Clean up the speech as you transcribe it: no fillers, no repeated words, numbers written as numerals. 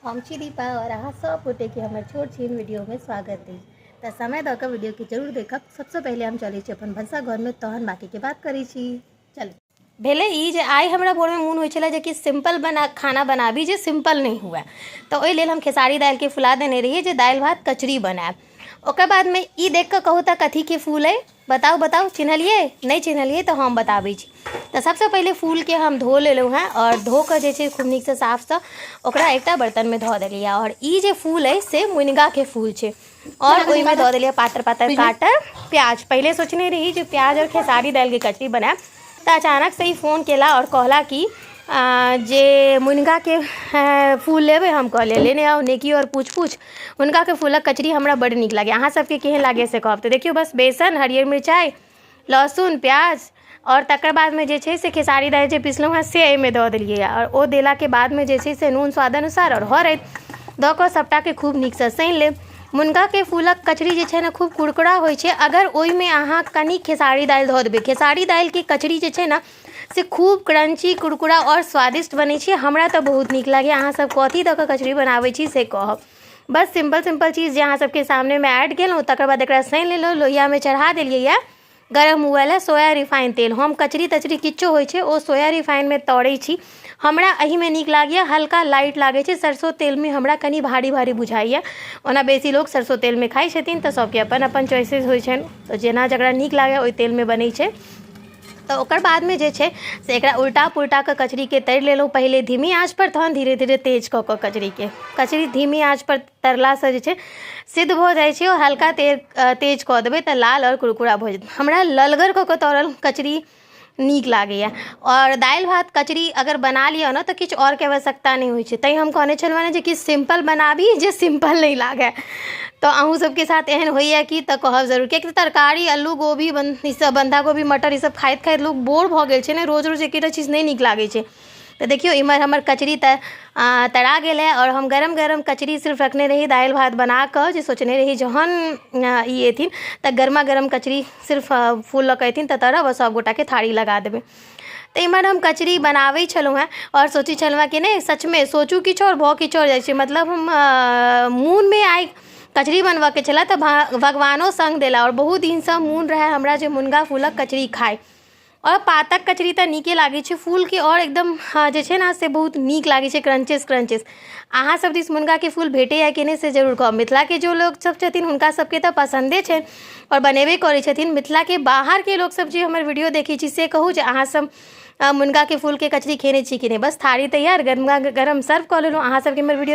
हम छी दीपा और अहाँ सब गोटेके हमर छोट छिन वीडियोमे स्वागत अछि। तऽ समय दऽ कऽ वीडियोके जरूर देखब। सबसँ पहिले हम चलै छी अपन भनसा घरमे, तहन बाँकीके बात करै छी। चलू। भेलै ई जे आइ हमरा भोरमे मोन होइ छलै जे कि सिम्पल बना खाना बनाबी जे सिम्पल नहि हुए, तऽ ओहि लेल हम खेसारी दालिके फुला देने रहियै जे दालि भात कचरी बनायब। ओकर बादमे ई देख कऽ कहू तऽ कथीके फूल अइ? बताउ बताउ, चिन्हलियै? नहि चिन्हलियै तऽ हम बताबै छी। तऽ सबसँ पहिले फूलके हम धो लेलहुँ हेँ आओर धो कऽ जे छै खूब नीकसँ साफसँ ओकरा एकटा बर्तनमे धऽ देलियै। आओर ई जे फूल अइ से मुनिगाके फूल छै। आओर ओहिमे दऽ देलियै पातर पातर काटल प्याज। पहिले सोचने रही जे प्याज आओर खेसारी दालिके कचरी बनायब, तऽ अचानकसँ ई फोन केला आओर कहला कि जे मुनिगाके फूल लेबै। हम कहलियै लेने आउ, नेकी आओर पूछ पूछ। हुनकाके फूलक कचरी हमरा बड्ड नीक लागैए, अहाँ सबके केहन लागैए से कहब। तऽ देखियौ, बस बेसन, हरियर मिरचाइ, लहसुन, प्याज आओर तकर बादमे जे छै से खेसारी दालि जे पिसलहुँ हेँ से एहिमे दऽ देलियै। आओर ओ देलाके बादमे जे छै से नून स्वादानुसार आओर हरदि दऽ कऽ सभटाके खूब नीकसँ सानि लेब। मुनगाके फूलक कचरी जे छै ने खूब कुरकुरा होइ छै अगर ओहिमे अहाँ कनि खेसारी दालि धऽ देबै। खेसारी दालिके कचरी जे छै ने से खूब क्रंची, कुरकुरा आओर स्वादिष्ट बनै छै। हमरा तऽ बहुत नीक लागैए। अहाँसभ कथी दऽ कऽ कचरी बनाबै छी से कहब। बस सिम्पल सिम्पल चीज जे अहाँ सबके सामनेमे ऐड केलहुँ। तकर बाद एकरा सानि लेलहुँ, लोहियामे चढ़ा देलियै यऽ गरम हुअ लए सोया रिफाइन तेल। हम कचरी तचरी किछो होइ छै ओ सोया रिफाइनमे तरै छी, हमरा एहिमे नीक लागैए, हल्का लाइट लागै छै। सरसो तेलमे हमरा कनि भारी भारी बुझाइए। ओना बेसी लोक सरसो तेलमे खाइ छथिन, तऽ सभके अपन अपन चॉइसेस होइ छनि, तऽ जेना जकरा नीक लागै ओहि तेलमे बनै छै। तऽ ओकर बादमे जे छै से एकरा उल्टा पुल्टा कऽ कचरीके तरि लेलहुँ, पहिले धीमी आँचपर, तहन धीरे धीरे तेज कऽ कऽ कचरीके। कचरी धीमी आँचपर तरलासँ जे छै सिद्ध भऽ जाइ छै आओर हल्का तेल तेज कऽ देबै तऽ लाल आओर कुरकुरा भऽ जेतै। हमरा ललगर कऽ कऽ तरल कचरी नीक लागैए। आओर दालि भात कचरी अगर बना लिअ ने तऽ किछु आओरके आवश्यकता नहि होइ छै। तैँ हम कहने छलहुँ हेँ जे किछु सिम्पल बनाबी जे सिम्पल नहि लागय। तऽ अहूँ सबके साथ एहन होइए कि तऽ कहब जरूर, कियाकि तरकारी, आलू गोभी, ईसब बन्धा गोभी, मटर, ईसब खाइत खाइत लोक बोर भऽ गेल छै ने। रोज रोज एकेटा चीज नहि नीक लागै छै। तऽ देखियौ, इम्हर हमर कचरी तऽ तरा गेल है आओर हम गरम गरम कचरी सिर्फ रखने रही दालि भात बनाकऽ, जे सोचने रही जहन ई एथिन तऽ गरमा गरम कचरी सिर्फ फूल लऽ कऽ एथिन तऽ तरब आओर सभ गोटाके थारी लगा देबै। तऽ इम्हर हम कचरी बनाबै छलहुँ हेँ आओर सोचै छलहुँ हेँ कि नहि, सचमे सोचू किछु आओर भऽ किछु आओर जाइ छै। मतलब हम मोनमे आइ कचरी बनबऽके छलै तऽ भगवानो सङ्ग देला। आओर बहुत दिनसँ मोन रहै हमरा जे मुनगा फूलक कचरी खाइ। आओर पातक कचरी तऽ नीके लागै छै, फूलके आओर एकदम जे छै ने से बहुत नीक लागै छै, क्रंचेस क्रंचेस। अहाँ सब दिस मुनगाके फूल भेटैए कि नहि से जरूर कहब। मिथिलाके जो लोक सब छथिन हुनका सबके तऽ पसन्दे छनि आओर बनेबे करै छथिन। मिथिलाके बाहरके लोकसब जे हमर वीडियो देखै छी से कहू जे अहाँ सब मुनगाके फूलके कचरी खेने छी कि नहि। बस थारी तैयार, गरमा गरम सर्व कऽ लेलहुँ। अहाँ सबके हमर वीडियो